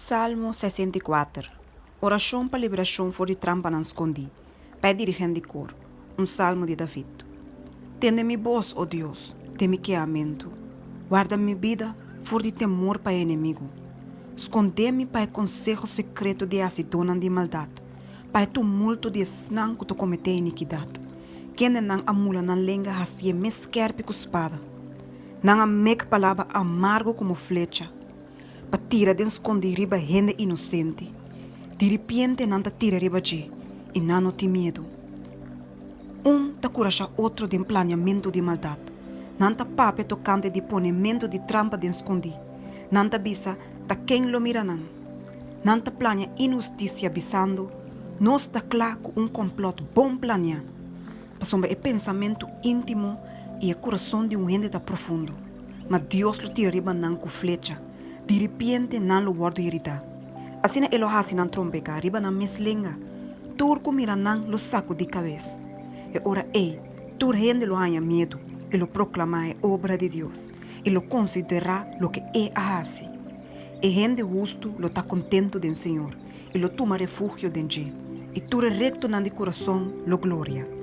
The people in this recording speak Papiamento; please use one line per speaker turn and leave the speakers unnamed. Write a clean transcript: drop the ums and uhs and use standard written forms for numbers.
Salmo 64. Orashon pa liberashon for di trampanan skondí, pa e dirigent di kor. Un salmo di David. Tende mi bos, o Dios, den mi kehamentu. Warda mi bida for di temor pa e enemigu. Skondé mi pa e konseho sekreto di e hasidónan di maldat, pa e tumulto di esnan ku ta kometé inikidat, kendenan a mula nan lenga hasié mes skèrpi ku spada. Nan a mek palabra amargo komo flecha, pa tira den skondí riba hende inosente. Diripiente nan ta tira riba dje, i nan no tin miedu. Un ta kurashá otro den planiamentu di maldat. Nan ta papia tokante di ponementu di trampa den skondí. Nan ta bisa, Ta ken lo mira nan? Nan ta plania inhustisia bisando, Nos ta kla ku un kòmplòt bon planiá. Pasobra e pensamentu íntimo i e kurason di un hende ta profundo, ma Dios lo tira riba nan ku flecha, diripiente nan lo wòrdu heridá. Asina e lo hasi nan trompeká riba nan mes lenga, tur ku mira nan lo sakudí kabes. E ora ei, tur hende lo haña miedu i lo proklamá e obra di Dios i lo konsiderá loke e a hasi. E hende hustu lo ta kontentu den señor i lo tuma refugio den dje, i tur e rektonan di kurason lo gloria.